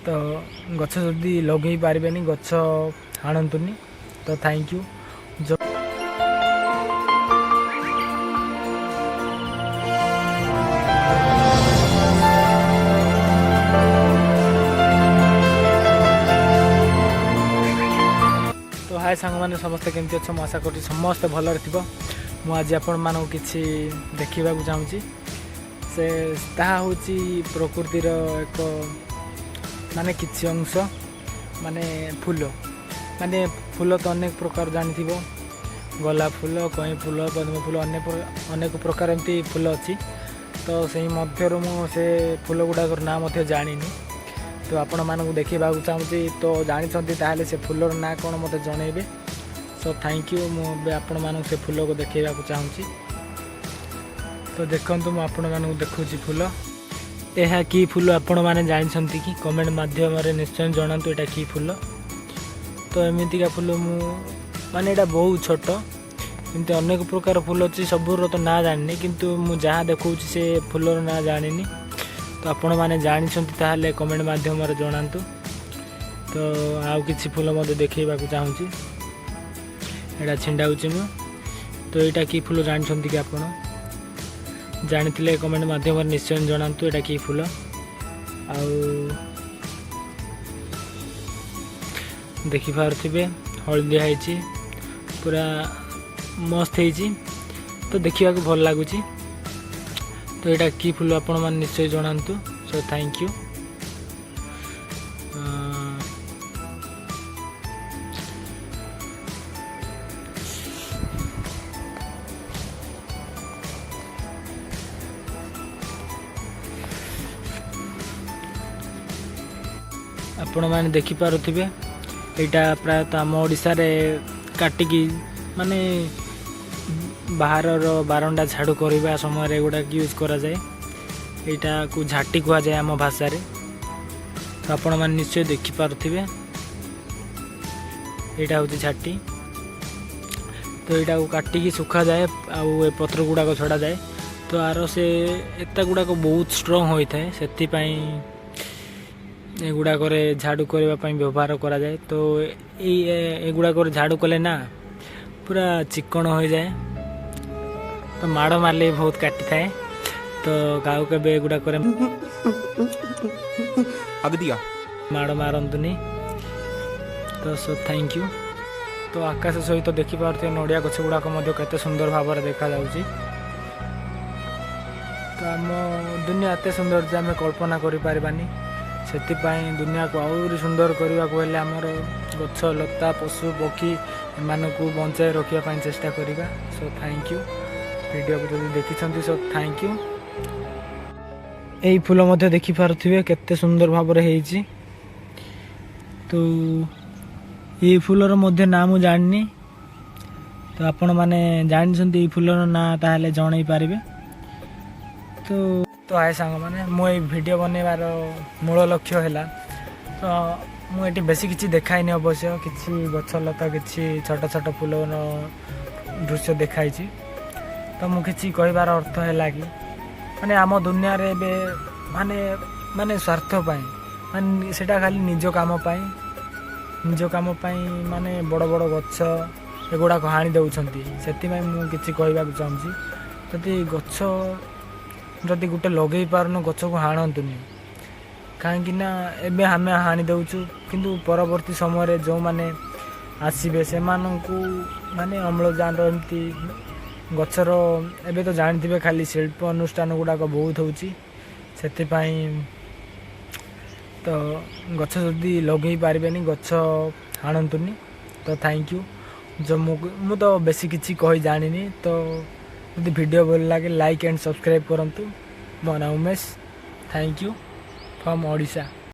ତ ଗଛ ଯଦି ଲଗେଇ ପାରିବେନି, ଗଛ ହାଣନ୍ତୁନି। ତ thank you. ତ ହାଏ ସାଙ୍ଗମାନେ, ସମସ୍ତେ କେମିତି ଅଛ? ମୁଁ ଆଶା କରୁଛି ସମସ୍ତେ ଭଲରେ ଥିବ। ମୁଁ ଆଜି ଆପଣମାନଙ୍କୁ କିଛି ଦେଖିବାକୁ ଚାହୁଁଛି। ସେ ତାହା ହେଉଛି ପ୍ରକୃତିର ଏକ ମାନେ କିଛି ଅଂଶ, ମାନେ ଫୁଲ। ମାନେ ଫୁଲ ତ ଅନେକ ପ୍ରକାର ଜାଣିଥିବ, ଗୋଲାପ ଫୁଲ, କଇଁ ଫୁଲ, ପଦ୍ମ ଫୁଲ, ଅନେକ ଅନେକ ପ୍ରକାର ଏମିତି ଫୁଲ ଅଛି। ତ ସେଇ ମଧ୍ୟରୁ ମୁଁ ସେ ଫୁଲ ଗୁଡ଼ାକର ନାଁ ମଧ୍ୟ ଜାଣିନି। ତ ଆପଣମାନଙ୍କୁ ଦେଖେଇବାକୁ ଚାହୁଁଛି। ତ ଜାଣିଛନ୍ତି ତାହେଲେ ସେ ଫୁଲର ନାଁ କ'ଣ ମୋତେ ଜଣେଇବେ। So thank you. ମୁଁ ଏବେ ଆପଣମାନଙ୍କୁ ସେ ଫୁଲକୁ ଦେଖେଇବାକୁ ଚାହୁଁଛି। ତ ଦେଖନ୍ତୁ, ମୁଁ ଆପଣମାନଙ୍କୁ ଦେଖାଉଛି ଫୁଲ। ଏହା କି ଫୁଲ ଆପଣମାନେ ଜାଣିଛନ୍ତି କି? କମେଣ୍ଟ ମାଧ୍ୟମରେ ନିଶ୍ଚୟ ଜଣାନ୍ତୁ ଏଇଟା କି ଫୁଲ। ତ ଏମିତିକା ଫୁଲ ମୁଁ ମାନେ ଏଇଟା ବହୁତ ଛୋଟ। ଏମିତି ଅନେକ ପ୍ରକାର ଫୁଲ ଅଛି, ସବୁର ତ ନାଁ ଜାଣିନି, କିନ୍ତୁ ମୁଁ ଯାହା ଦେଖାଉଛି ସେ ଫୁଲର ନାଁ ଜାଣିନି। ତ ଆପଣମାନେ ଜାଣିଛନ୍ତି ତାହେଲେ କମେଣ୍ଟ ମାଧ୍ୟମରେ ଜଣାନ୍ତୁ। ତ ଆଉ କିଛି ଫୁଲ ମଧ୍ୟ ଦେଖେଇବାକୁ ଚାହୁଁଛି। ଏଇଟା ଛିଣ୍ଡାଉଛି ମୁଁ। ତ ଏଇଟା କି ଫୁଲ ଜାଣିଛନ୍ତି କି ଆପଣ? ଜାଣିଥିଲେ କମେଣ୍ଟ ମାଧ୍ୟମରେ ନିଶ୍ଚୟ ଜଣାନ୍ତୁ ଏଇଟା କି ଫୁଲ। ଆଉ ଦେଖିପାରୁଥିବେ, ହଳଦିଆ ହେଇଛି, ପୁରା ମସ୍ତ ହେଇଛି। ତ ଦେଖିବାକୁ ଭଲ ଲାଗୁଛି। ତ ଏଇଟା କି ଫୁଲ ଆପଣମାନେ ନିଶ୍ଚୟ ଜଣାନ୍ତୁ। Show thank you. ଆପଣମାନେ ଦେଖିପାରୁଥିବେ, ଏଇଟା ପ୍ରାୟତଃ ଆମ ଓଡ଼ିଶାରେ କାଟିକି ମାନେ ବାହାରର ବାରଣ୍ଡା ଝାଡ଼ୁ କରିବା ସମୟରେ ଏଗୁଡ଼ାକ ୟୁଜ୍ କରାଯାଏ। ଏଇଟାକୁ ଝାଟି କୁହାଯାଏ ଆମ ଭାଷାରେ। ତ ଆପଣମାନେ ନିଶ୍ଚୟ ଦେଖିପାରୁଥିବେ, ଏଇଟା ହେଉଛି ଝାଟି। ତ ଏଇଟାକୁ କାଟିକି ଶୁଖାଯାଏ ଆଉ ଏ ପତ୍ର ଗୁଡ଼ାକ ଛଡ଼ାଯାଏ। ତ ଆର ସେ ଏତା ଗୁଡ଼ାକ ବହୁତ ଷ୍ଟ୍ରଙ୍ଗ ହୋଇଥାଏ, ସେଥିପାଇଁ ଏଗୁଡ଼ାକରେ ଝାଡ଼ୁ କରିବା ପାଇଁ ବ୍ୟବହାର କରାଯାଏ। ତ ଏଇ ଏଗୁଡ଼ାକରେ ଝାଡ଼ୁ କଲେ ନା ପୁରା ଚିକଣ ହୋଇଯାଏ। ତ ମାଡ଼ ମାରିଲେ ବି ବହୁତ କାଟିଥାଏ। ତ କାହାକୁ କେବେ ଏଗୁଡ଼ାକରେ अगदिया ମାଡ଼ ମାରନ୍ତୁନି। ତ ସୋ thank you. ତ ଆକାଶ ସହିତ ଦେଖିପାରୁଥିବେ, ନଡ଼ିଆ ଗଛ ଗୁଡ଼ାକ ମଧ୍ୟ କେତେ ସୁନ୍ଦର ଭାବରେ ଦେଖାଯାଉଛି। ତ ଆମ ଦୁନିଆ ଏତେ ସୁନ୍ଦର ଯେ ଆମେ କଳ୍ପନା କରିପାରିବାନି। ସେଥିପାଇଁ ଦୁନିଆକୁ ଆହୁରି ସୁନ୍ଦର କରିବାକୁ ହେଲେ ଆମର ଗଛ ଲତା, ପଶୁ ପକ୍ଷୀ ଏମାନଙ୍କୁ ବଞ୍ଚାଇ ରଖିବା ପାଇଁ ଚେଷ୍ଟା କରିବା। So thank you. ଭିଡ଼ିଓକୁ ଯଦି ଦେଖିଛନ୍ତି, ସୋ thank you. ଏଇ ଫୁଲ ମଧ୍ୟ ଦେଖିପାରୁଥିବେ, କେତେ ସୁନ୍ଦର ଭାବରେ ହେଇଛି। ତ ଏଇ ଫୁଲର ମଧ୍ୟ ନାଁ ମୁଁ ଜାଣିନି। ତ ଆପଣମାନେ ଜାଣିଛନ୍ତି ଏଇ ଫୁଲର ନାଁ, ତାହେଲେ ଜଣେଇ ପାରିବେ। ତ ହାଏ ସାଙ୍ଗମାନେ, ମୁଁ ଏଇ ଭିଡ଼ିଓ ବନେଇବାର ମୂଳ ଲକ୍ଷ୍ୟ ହେଲା, ତ ମୁଁ ଏଠି ବେଶୀ କିଛି ଦେଖାଇନି ଅବଶ୍ୟ, କିଛି ଗଛ ଲତା, କିଛି ଛୋଟ ଛୋଟ ଫୁଲର ଦୃଶ୍ୟ ଦେଖାଇଛି। ତ ମୁଁ କିଛି କହିବାର ଅର୍ଥ ହେଲା କି ମାନେ ଆମ ଦୁନିଆରେ ଏବେ ମାନେ ମାନେ ସ୍ୱାର୍ଥ ପାଇଁ, ମାନେ ସେଇଟା ଖାଲି ନିଜ କାମ ପାଇଁ, ନିଜ କାମ ପାଇଁ ମାନେ ବଡ଼ ବଡ଼ ଗଛ ଏଗୁଡ଼ାକ ହାଣି ଦେଉଛନ୍ତି। ସେଥିପାଇଁ ମୁଁ କିଛି କହିବାକୁ ଚାହୁଁଛି, ଯଦି ଗଛ ଯଦି ଗୋଟେ ଲଗେଇ ପାରୁନ, ଗଛକୁ ହାଣନ୍ତୁନି। କାହିଁକି ନା ଏବେ ଆମେ ହାଣି ଦେଉଛୁ, କିନ୍ତୁ ପରବର୍ତ୍ତୀ ସମୟରେ ଯେଉଁମାନେ ଆସିବେ ସେମାନଙ୍କୁ ମାନେ ଅମ୍ଳଜାନର ଏମିତି ଗଛର, ଏବେ ତ ଜାଣିଥିବେ ଖାଲି ଶିଳ୍ପ ଅନୁଷ୍ଠାନ ଗୁଡ଼ାକ ବହୁତ ହେଉଛି। ସେଥିପାଇଁ ତ ଗଛ ଯଦି ଲଗେଇ ପାରିବେନି, ଗଛ ହାଣନ୍ତୁନି। ତ thank you. ଯେଉଁ ମୁଁ ତ ବେଶୀ କିଛି କହି ଜାଣିନି। ତ ଯଦି ଭିଡ଼ିଓ ଭଲ ଲାଗେ, ଲାଇକ୍ ଆଣ୍ଡ ସବସ୍କ୍ରାଇବ୍ କରନ୍ତୁ। ମୋ ନାଁ Umesh. Thank you from Odisha.